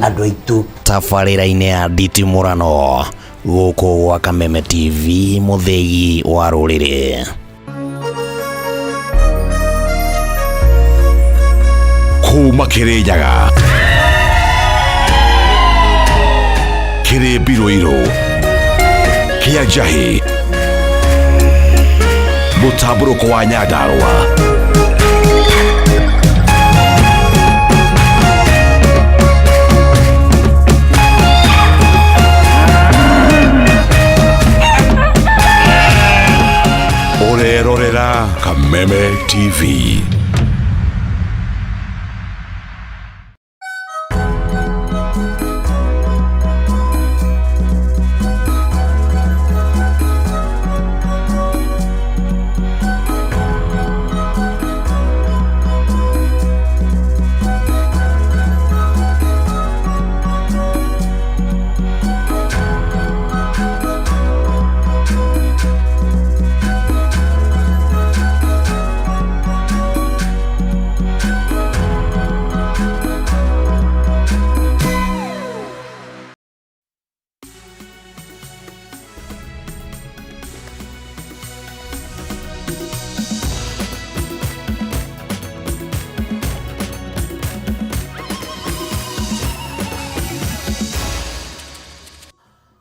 Andũ aitũ. Tabarĩra-inĩ ya nditimũrano gũkũ gwa Kameme TV, mũthĩgi wa rũrĩrĩ. Kuma Kirinyaga, kĩrĩ mbirũirũ kĩa njahĩ, mũtambũrũko wa Nyandarũa. Ũrerorera Kameme TV.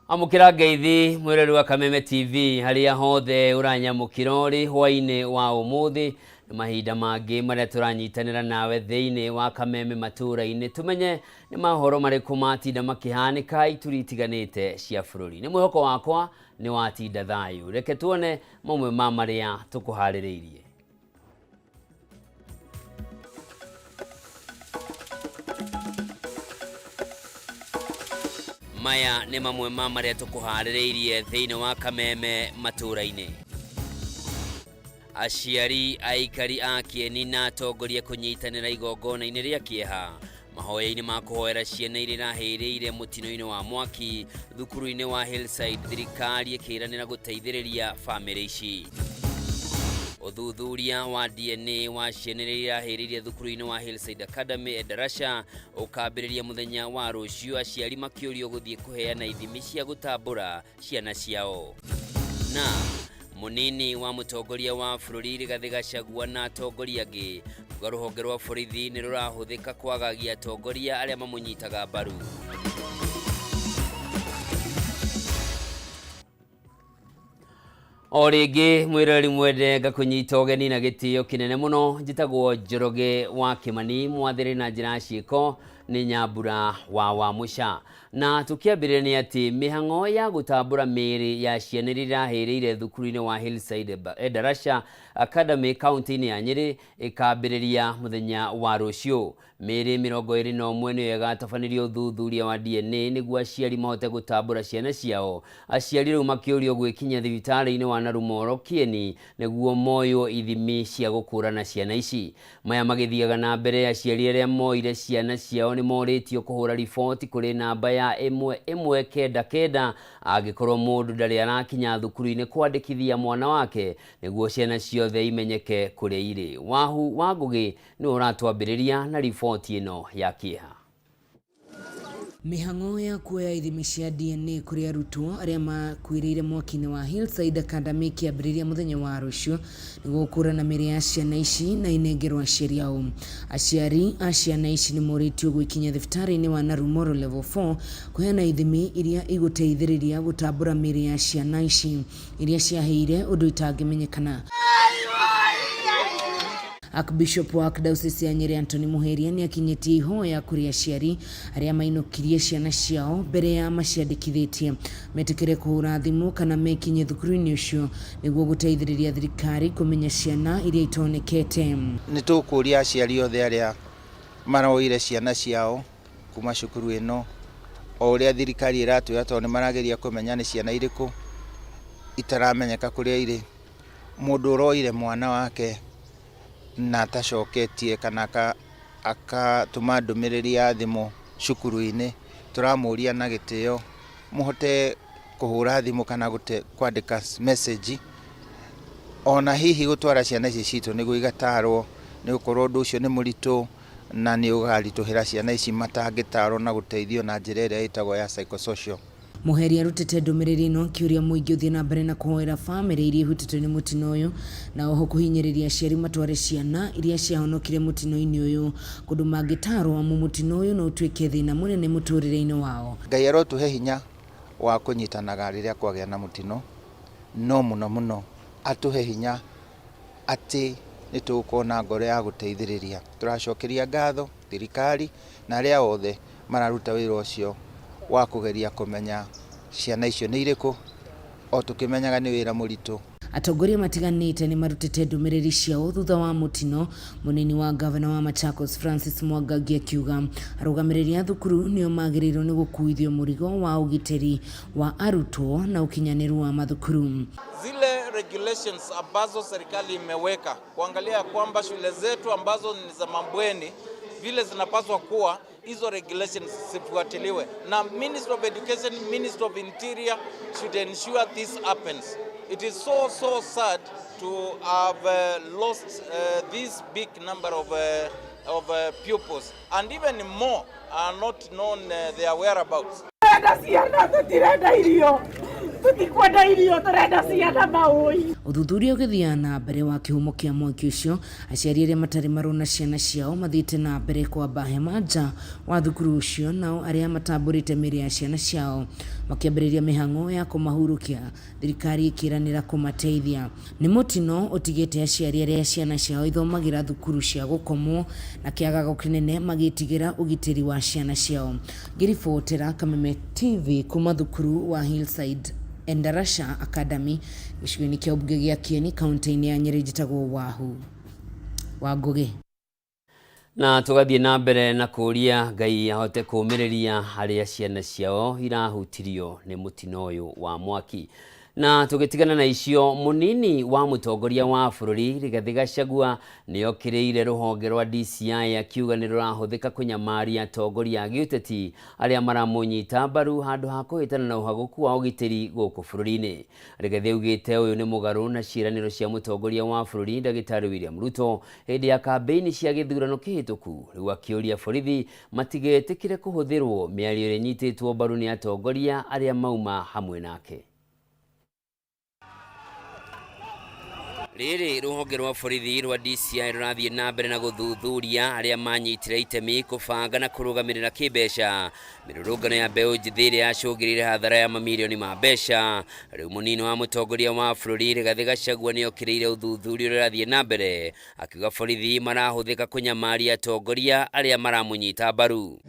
Amũkĩra ngeithi mwĩrori wa Kameme TV harĩa hothe ũranyamũkĩra ũrĩ hwainĩ wa ũmũthĩ. Nĩ mahinda mangĩ marĩa tũranyitanĩra nawe thĩinĩ wa Kameme matũũra-inĩ, tũmenye nĩ mahoro marĩkũ matinda makĩhanĩka ituri itiganĩte cia bũrũri. Nĩ mwĩhoko wakwa nĩ watinda thayũ. Reke tuone mamwe ma marĩa tũkũharĩrĩirie. Maya nĩ mamwe ma marĩa tũkũharĩrĩirie thĩinĩ wa Kameme matũũra-inĩ. Aciari, aikari a Kĩeni na atongoria kũnyitanĩra igongona-inĩ rĩa kĩeha mahoya-inĩ ma kũhoera ciana iria irahĩrĩire mũtino-inĩ wa mwaki thukuru-inĩ wa Hillside, thirikari ĩkĩranĩra gũteithĩrĩria bamĩrĩ ici. Ũthuthuria wa DNA wa ciana iria irahĩrĩire thukuru-inĩ wa Hillside Academy Endarasha ũkambĩrĩria mũthenya wa rũciũ, aciari makĩũrio gũthiĩ kũheana ithimi cia gũtambũra ciana ciao. Na mũnini wa mũtongoria wa bũrũri Rigathĩ Gachagua na atongoria angĩ kuga rũhonge rwa borithi nĩ rũrahũthĩka kwagagia atongoria arĩa mamũnyitaga mbaru. O rĩngĩ mwĩroreri mwende, ngakũnyita ũgeni na gĩtĩo kĩnene mũno. Njĩtagwo Njoroge wa Kĩmani, mwathĩrĩ na njĩra ya ciĩko nĩ Nyambura wa Wamũca. Na tũkĩambĩrĩria nĩ atĩ mĩhang'o ya gũtambũra mĩĩrĩ ya ciana iria irahĩrĩire thukuru-inĩ wa Hillside Endarasha Academy kaunti-inĩ ya Nyĩrĩ ĩkambĩrĩria mũthenya wa rũciũ. Mĩĩrĩ 21 nĩyo ĩgatabanĩrio ũthuthuria wa DNA nĩguo aciari mahote gũtambũra ciana ciao. Aciari rĩu makĩũrio gwĩkinyia thibitarĩ-inĩ wa Narumoro Kieni nĩguo moywo ithimi cia gũkũrana ciana ici. Maya magĩthiaga na mbere, aciari arĩa moire ciana ciao nĩ morĩtio kũhũra riboti kũrĩ namba ya 1199 angĩkorwo mũndũ ndarĩ arakinya thukuru-inĩ kwandĩkithia mwana wake nĩguo ciana ciothe imenyeke kũrĩa irĩ. Wahu wa Ngũgĩ nĩwe ũratwambĩrĩria na riboti ĩno ya kĩeha. Mĩhang'o ya kuoya ithimi cia DNA kũrĩ arutwo arĩa makuĩrĩire mwaki-inĩ wa Hillside Academy ĩkĩambĩrĩria mũthenya wa rũciũ nĩguo gũkũrana mĩĩrĩ ya ciana ici na inengerwo aciari ao. Aciari a ciana ici nĩ morĩtio gwĩkinyia thibitarĩ-inĩ wa Narumoro Level 4 kũheana ithimi iria igũteithĩrĩria gũtambũra mĩĩrĩ ya ciana ici iria ciahĩire ũndũ itangĩmenyekana. Archbishop wa Archdiocese ya Nyeri Anthony Muheria nĩ akinyĩtie ihoya kũrĩ aciari arĩa mainũkirie ciana ciao mbere ya maciandĩkithĩtie metĩkĩre kũhũra thimũ kana mekinye thukuru-inĩ ũcio nĩguo gũteithĩrĩria thirikari kũmenya ciana iria itonekete. Nĩ tũkũria aciari othe arĩa maroire ciana ciao kuma cukuru ĩno, o ũrĩa thirikari ĩratwĩra, tondũ nĩ marageria kũmenya nĩ ciana irĩkũ itaramenyeka kũrĩa irĩ. Mũndũ ũroire mwana wake na atacoketie kana akatũma ndũmĩrĩri ya thimũ cukuru-inĩ, tũramũria na gĩtĩo mũhote kũhũra thimũ kana kwandĩka message, ona hihi gũtwara ciana ici citũ nĩguo igatarwo, nĩ gũkorwo ũndũ ũcio nĩ mũritũ. Na nĩ ũgaritũhĩra ciana ici matangĩtarwo na gũteithio na njĩra ĩrĩa ĩtagwo ya psychosocial. Mũheri arutĩte ndũmĩrĩri ĩno akĩũria mũingĩ ũthiĩ na mbere na kũhoera bamĩrĩ iria ihutĩtio nĩ mũtino ũyũ na oho kũhinyĩrĩria aciari matware ciana iria ciahonokire mũtino-inĩ ũyũ kũndũ mangĩtarwo amu mũtino ũyũ no ũtuĩke thĩna mũnene mũtũrĩre-inĩ wao. Ngai arotũhe hinya wa kũnyitanaga rĩrĩa kwagĩa na mũtino, no mũno mũno atũhe hinya atĩ nĩ tũgũkorwo na ngoro ya gũteithĩrĩria. Tũracokeria ngatho thirikari na arĩa othe mararuta wĩra ũcio wa kũgeria kũmenya ciana icio nĩ irĩkũ, o tũkĩmenyaga nĩ wĩra mũritũ. Atongoria matiganĩte nĩ marutĩte ndũmĩrĩri ciao thutha wa mũtino. Mũnini wa gavana wa Machakos Francis Mwangangi akiuga arũgamĩrĩri a thukuru nĩo magĩrĩirwo nĩ gũkuithio mũrigo wa ũgitĩri wa arutwo na ũkinyanĩru wa mathukuru. Zile regulations ambazo serikali imeweka kuangalia kwamba shule zetu ambazo ni za mabweni vile zinapaswa kuwa, hizo regulations zifuatiliwe, na Minister of Education, Minister of Interior should ensure this happens. It is so so sad to have lost this big number of pupils, and even more are not known their whereabouts. Turenda ciana, tutirenda irio, tutikwenda irio, turenda ciana maũi. Ũthuthuria ũgĩthiaga na mbere wa kĩhumo kĩa mwaki ũcio, aciari arĩa matarĩ marona ciana ciao mathiĩte na mbere kwamba hema nja wa thukuru ũcio, nao arĩa matambũrĩte mĩĩrĩ ya ciana ciao makĩambĩrĩria mĩhang'o ya kũmahurũkia, thirikari ĩkĩranĩra kũmateithia. Nĩ mũtino ũtigĩte aciari arĩa ciana ciao ithomagĩra thukuru cia gũkomwo na kĩagago kĩnene magĩtigĩra ũgitĩri wa ciana ciao. Ngĩribotera Kameme TV kuma thukuru wa Hillside Endarasha Academy gĩcigo-inĩ kĩa ũmbunge gĩa Kieni, kaunti-inĩ ya Nyĩrĩ, njĩtagwo Wahu wa Ngũgĩ. Na tũgathiĩ na mbere na kũũria Ngai ahote kũũmĩrĩria arĩa ciana ciao irahutirio nĩ mũtino ũyũ wa mwaki. Na tũgĩtigana na icio, mũnini wa mũtongoria wa bũrũri Rigathĩ Gachagua nĩokĩrĩire rũhonge rwa DCI akiuga nĩ rũrahũthĩka kũnyamaria atongoria a gĩũteti arĩa maramũnyita mbaru handũ ha kũhĩtana na ũhagũku wa ũgitĩri gũkũ bũrũri-inĩ. Rigathĩ augĩte ũyũ nĩ mũgarũ na ciĩranĩro cia mũtongoria wa bũrũri Ndagĩtarĩ William Ruto hĩndĩ ya kambĩini cia gĩthurano kĩhĩtũku. Rĩu akĩũria borithi matigetĩkĩre kũhũthĩrwo mĩario ĩrĩa ĩnyitĩtwo mbaru nĩ atongoria arĩa mauma hamwe nake. Rĩrĩ rũhonge rwa borithi rwa DCI rũrathiĩ na mbere na gũthuthuria arĩa manyitire itemi kũbanga na kũrũgamĩrĩra kĩmbeca mĩrũrũngano ya mbeũ njĩthĩ ĩrĩa yacũngĩrĩire hathara ya mamirioni ma mbeca. Rĩu mũnini wa mũtongoria wa bũrũri Rigathĩ Gachagua nĩokĩrĩire ũthuthuria ũrĩa ũrathiĩ na mbere, akiuga borithi marahũthĩka kũnyamaria atongoria arĩa maramũnyita mbaru.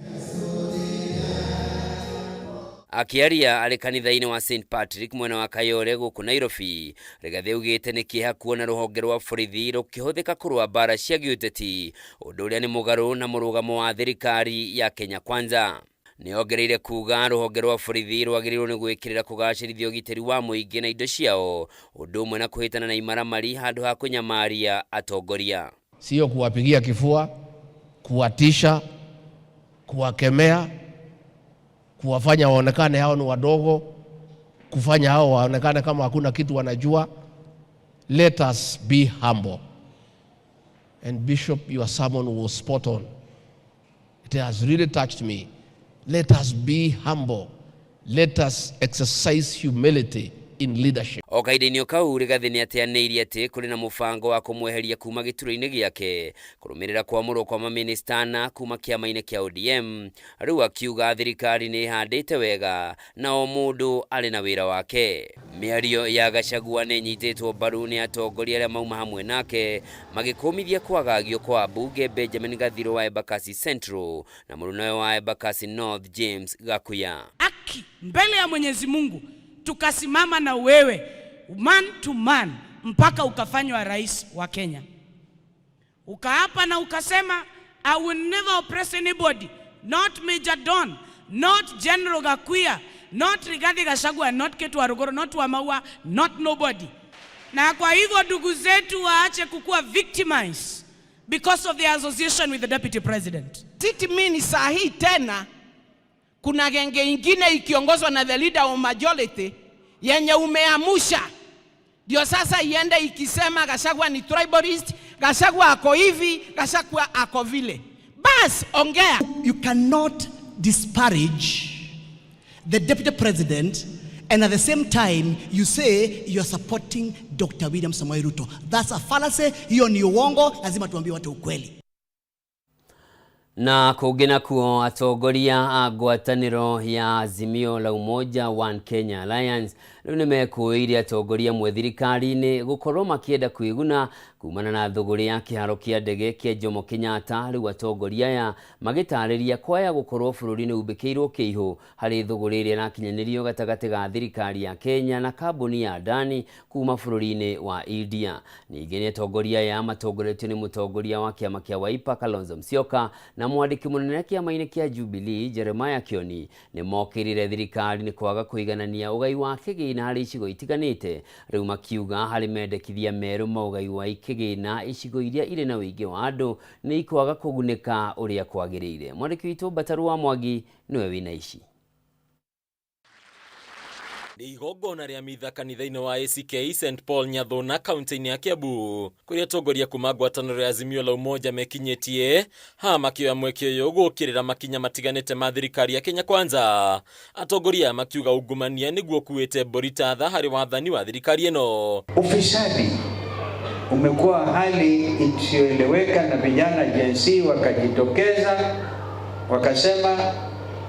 Akĩaria arĩ kanitha-inĩ wa St Patrick mwena wa Kayole gũkũ Nairobi, Rigathĩ augĩte nĩ kĩeha kuona rũhonge rwa borithi rũkĩhũthĩka kũrũa mbara cia gĩũteti, ũndũ ũrĩa nĩ mũgarũ na mũrũgamo wa thirikari ya Kenya Kwanza. Nĩongereire kuga rũhonge rwa borithi rwagĩrĩirwo nĩ gwĩkĩrĩra kũgacĩrithia ũgitĩri wa mũingĩ na indo ciao, ũndũ ũmwe na kũhĩtana na imaramari handũ ha kũnyamaria atongoria. Sio kuwapigia kifua, kuwatisha, kuwakemea, kuwafanya waonekane hao ni wadogo, kufanya hao waonekane kama hakuna kitu wanajua. Let us be humble. And Bishop, your sermon was spot on. It has really touched me. Let us be humble. Let us exercise humility in leadership. O kahinda-inĩ kau, Rigathĩ nĩ ateanĩirie atĩ kũrĩ na mũbango wa kũmweheria kuma gĩturwa-inĩ gĩake kũrũmĩrĩra kwamũrwo kwa mamĩnĩsta ana kuma kĩama-inĩ kĩa ODM. Rĩu akiuga thirikari nĩ ĩhandĩte wega na o mũndũ arĩ na wĩra wake. Mĩario ya Gachagua nĩ ĩnyitĩtwo mbaru nĩ atongoria arĩa mauma hamwe nake, magĩkũmithia kwagagio kwa ambunge Benjamin Gathiro wa Embakasi Central na mũrunawe wa Embakasi North James Gakuya. Haki mbele ya Mwenyezi Mungu, tukasimama na wewe man to man mpaka ukafanywa rais wa Kenya. Ukaapa na ukasema, "I will never oppress anybody, not Major Don, not General Gakuya, not Rigathi Gachagua, not Ketu Waruguru, not Wamaua, not nobody." Na kwa hivyo ndugu zetu waache kukuwa victimized because of their association with the deputy president. Siti mimi saa hii tena kuna genge ingine ikiongozwa na the leader of majority yenye umeamusha ndio sasa iende ikisema Gachagua ni tribalist, Gachagua ako hivi, Gachagua ako vile. Bas. Yes, ongea. You cannot disparage the deputy president and at the same time you say you are supporting Dr. William Samoei Ruto. That's a fallacy. Hiyo ni uongo, lazima tuambie watu ukweli. Na kũngĩ nakuo, atongoria a ngwatanĩro ya Azimio la Umoja One Kenya Alliance rĩu nĩmekũĩire atongoria amwe thirikari-inĩ gũkorwo makĩenda kwĩguna kumana na thũgũrĩ ya kĩharo kĩa ndege kĩa Jomo Kenyatta. Rĩu atongoria aya magĩtarĩria kwaya gũkorwo bũrũri nĩ umbĩkĩirwo kĩihũ harĩ thũgũrĩ ĩrĩa ĩrakinyanĩrio gatagatĩ ga thirikari ya Kenya na kambuni ya Adani kuma bũrũri-inĩ wa India. Ningĩ nĩ atongoria aya matongoretio nĩ mũtongoria wa kĩama kĩa Wiper Kalonzo Musyoka na mwandĩki mũnene kĩama-inĩ kĩa Jubilee Jeremiah Kioni nĩ mokĩrĩire thirikari nĩ kwaga kũiganania ũgai wa kĩgĩna harĩ icigo itiganĩte, rĩu makiuga harĩ mendekithia merũ ma ũgai wa kĩgĩna icigo iria irĩ na ũingĩ wa andũ nĩ ikwaga kũgunĩka ũrĩa kwagĩrĩire. Mwandĩki witũ Mbataru wa Mwangi nĩwe wĩna ici. Nĩ igongona rĩa mitha kanitha-inĩ wa ACK St Paul Nyathuna, kaunti-inĩ ya Kiambu, kũrĩa atongoria kuma ngwatanĩro ya Azimio la Umoja mekinyĩtie haha makĩoya mweke ũyũ gũkĩrĩra makinya matiganĩte ma thirikari ya Kenya Kwanza. Atongoria aya makiuga ungumania nĩguo ũkuĩte mbũri ta tha harĩ wathani wa thirikari ĩno. Ufisadi umekuwa hali isiyoeleweka na vijana Gen Z wakajitokeza wakasema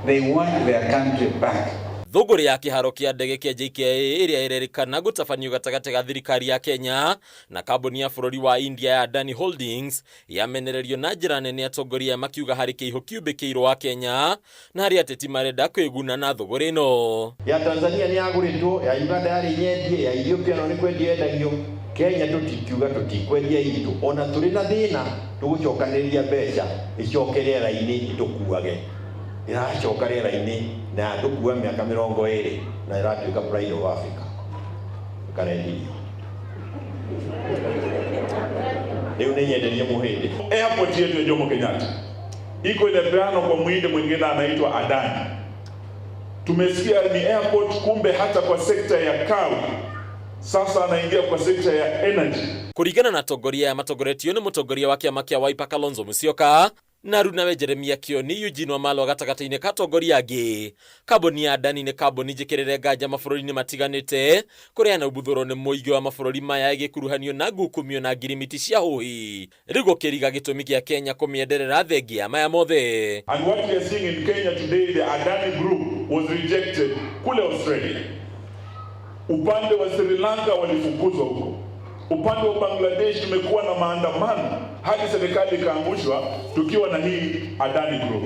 they want their country back. Thũgũrĩ ya kĩharo kĩa ndege kĩa JKIA ĩrĩa ĩrerĩkana gũtabanio gatagatĩ ga thirikari ya Kenya na kambuni ya bũrũri wa India ya Adani Holdings yamenererio na njĩra nene, atongoria aya makiuga harĩ kĩihũ kiumbĩkĩirwo wa Kenya na harĩ ateti marenda kwĩguna na thũgũrĩ ĩno. Ya Tanzania nĩ yagũrĩtwo, ya Uganda yarĩ nyendie, ya Ethiopia no nĩ kwendio yendagio. Kenya tũtikiuga tũtikwendia itũ, ona tũrĩ na thĩna tũgũcokanĩrĩria mbeca icoke rĩera-inĩ itũkuage. Ĩracoka rĩera-inĩ na yatũkua mĩaka 20 na ĩratuĩka pride of Africa, ĩkarendirio rĩu nĩ nyenderie mũhĩndĩ. Airport yetu ya Jomo Kenyatta iko inapeanwa kwa muhindi mwingine anaitwa Adani. Tumesikia ni airport, kumbe hata kwa sekta ya kawi sasa anaingia kwa sekta ya energy. Kũringana na atongoria aya matongoretio nĩ mũtongoria wa kĩama kĩa Wiper Kalonzo Musyoka na arunawe Jeremia Kioni, Eugene Wamalwa gatagatĩ-inĩ ka atongoria angĩ, kambuni ya Adani nĩ kambuni njĩkĩrĩre nganja mabũrũri-inĩ matiganĩte kũrĩa na ũbuthũro nĩ mũingĩ wa mabũrũri maya ĩgĩkuruhanio na ngukumio na ngirimiti cia hũhi, rĩu gũkĩriga gĩtũmi kĩa Kenya kũmĩenderera thengia maya mothe. And what we are seeing in Kenya today, the Adani Group was rejected kule Australia. Upande wa Sri Lanka walifukuzwa huko. Upande wa Bangladesh tumekuwa na maandamano hadi serikali ikaangushwa tukiwa na hii Adani Group.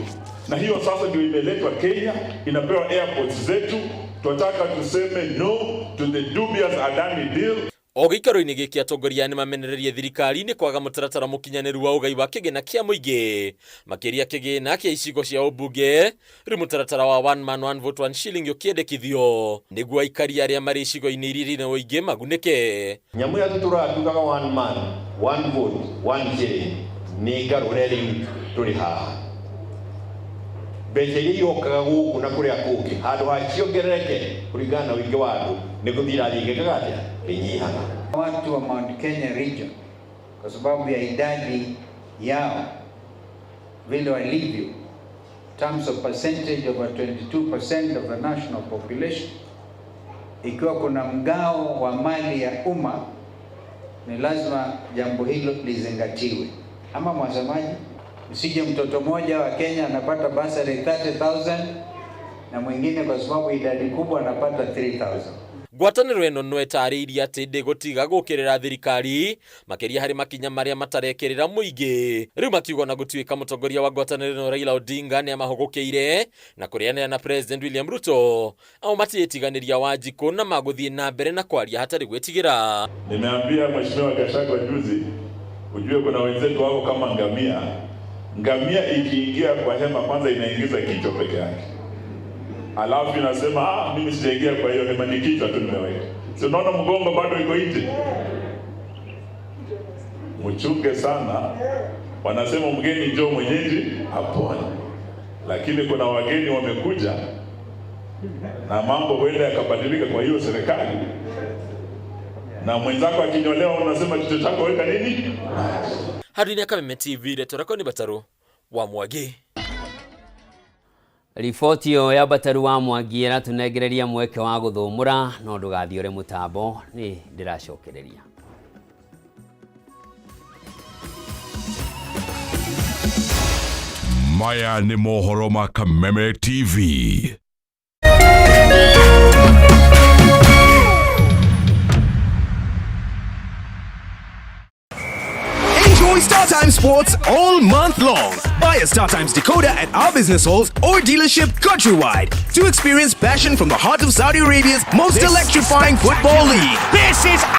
Na hiyo sasa ndio imeletwa Kenya, inapewa airports zetu. Tunataka tuseme no to the dubious Adani deal. O gĩikaro-inĩ gĩkĩ, atongoria nĩ mamenererie thirikari nĩ kwaga mũtaratara mũkinyanĩru wa ũgai wa kĩgĩna kĩa mũingĩ, makĩria kĩgĩna kĩa icigo cia ũmbunge. Rĩu mũtaratara wa one man one vote one shilling ũkĩendekithio nĩguo aikari arĩa marĩ icigo-inĩ iria irĩ na ũingĩ magunĩke. Nyamũ ĩrĩa tũtũraga tugaga one man one vote one shilling nĩ ngarũre. Rĩu tũrĩ haha, mbeca iria irokaga gũkũ na kũrĩa kũngĩ, handũ ha ciongerereke kũringana na ũingĩ wa andũ, nĩ gũthiĩ irathiĩ igĩkaga atĩa? Ĩnyihaga. Watu wa Mount Kenya region, kwa sababu ya idadi yao vile walivyo, in terms of percentage, over 22% of the national population, ikiwa kuna mgao wa mali ya umma, ni lazima jambo hilo lizingatiwe. Ama mwasemaji, usije mtoto mmoja wa Kenya anapata basari 30,000 na mwingine kwa sababu idadi kubwa anapata 3,000. Ngwatanĩro ĩno no ĩtarĩirie atĩ ndĩgũtiga gũkĩrĩra thirikari, makĩria harĩ makinya marĩa matarekĩrĩra mũingĩ. Rĩu makiuga na gũtuĩka mũtongoria wa ngwatanĩro ĩno Raila Odinga nĩ amahũgũkĩire na kũrĩanĩra na President William Ruto, ao matiĩtiganĩria Wanjikũ na magũthiĩ na mbere na kwaria hatarĩ gwĩtigĩra. Nimeambia Mheshimiwa Gachagua juzi, ujue kuna wenzetu wako kama ngamia. Ngamia ikiingia kwa hema kwanza inaingiza kichwa peke yake, alafu inasema, "Ah, mimi sijaingia kwa hiyo hema, ni kichwa tu nimeweka." Si unaona mgongo bado iko nje? Mchunge sana. Wanasema mgeni njoo mwenyeji apone, lakini kuna wageni wamekuja na mambo huenda yakabadilika kwa hiyo serikali, na mwenzako akinyolewa unasema kichwa chako weka nini? Handũ-inĩ ya Kameme TV, rĩtwa rĩakwa nĩ Batarũ wa Mwangi. Riboti ĩyo ya Mbataru wa Mwangi ĩratũnengereria mweke wa gũthũmũra no ndũgathiore mũtambo nĩ ndĩracokereria. Maya nĩ mohoro ma Kameme TV. Enjoy StarTimes Sports all month long. Buy a StarTimes decoder at our business halls or dealership countrywide to experience passion from the heart of Saudi Arabia's most electrifying football league. This is